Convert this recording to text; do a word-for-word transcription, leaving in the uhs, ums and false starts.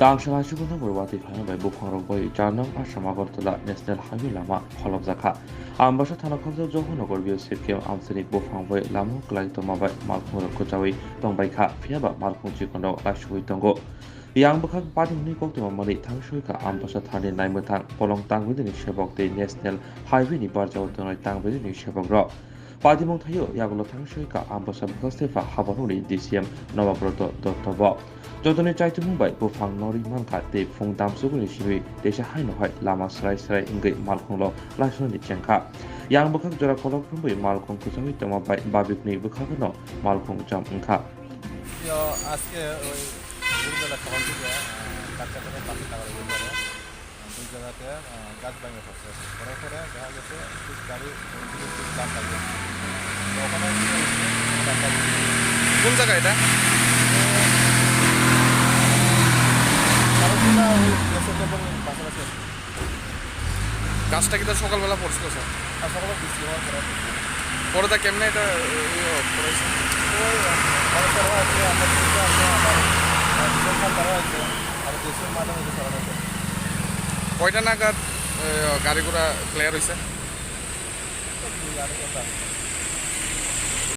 Ang sana chugo number watwi phaina bai buphangrok bai char nong Assam Agartala National Highway lama kholopjakha. Ambasa thana khoroksa Johornagar B O C camp amchini buphang bai lama kwlai tongma bai malkhungrok kwchaui tongbaikha, phiyaba malkhung chikonrok laisugwi tongo. Yang bwkhak party hwnwi koktwma manwi thangsoikha Ambasa thani naimwthang Kolong Tangbidini sebok tei National Highway ni barjao tongnai Tangbidini sebokrok. Patimung thaio yagulo thangsoikha Ambasa bwkhak sefa haborokni D C M Nobabroto Dotto bo. Jotoni chaitumung bai buphang norwi mankha tei phung damsuguni simi teisa haino hai lama srai srai wngwi malkhunglo laisonani chengkha. Yang bwkhak jora kolok rwngwi malkhung kwchangwi tongma bai babikni bwkhakno malkhung jam wngkha. Yo, আজকে ওই ভোরবেলা সকাল থেকে, আহ, চারটা থেকে পাঁচটা টাকার ভিতরে, আহ, দুই জায়গাতে, আহ, গাছ ভাঙে পড়ছে। পড়ার পরে দেখা গেছে একটু গাড়ি ওই দিকে একটু জাম লাগে। তো ওখানে গিয়ে হচ্ছে রাস্তা কোন জায়গা এটা? কারণ কি না, ওই বেসরকারি পাশাপাশি আছে। গাছটা কি তো সকালবেলা পড়ছিল, স্যার? হ্যাঁ, সকালে বৃষ্টি হওয়ার পরে। পরে তা কেমনে এটা, ইয়ে, পড়েছে? ওই, অনেক তারা আছে, আমরা কিন্তু আমরা আমার, আহ, বিশাল খাল তারা আছে, আর বেসুর মাঠে হয়তো সারা হয়েছে। কয়টা নাগাদ, এ, গাড়ি ঘোড়া ক্লিয়ার হয়েছে? তো দুই আড়াই ঘন্টা।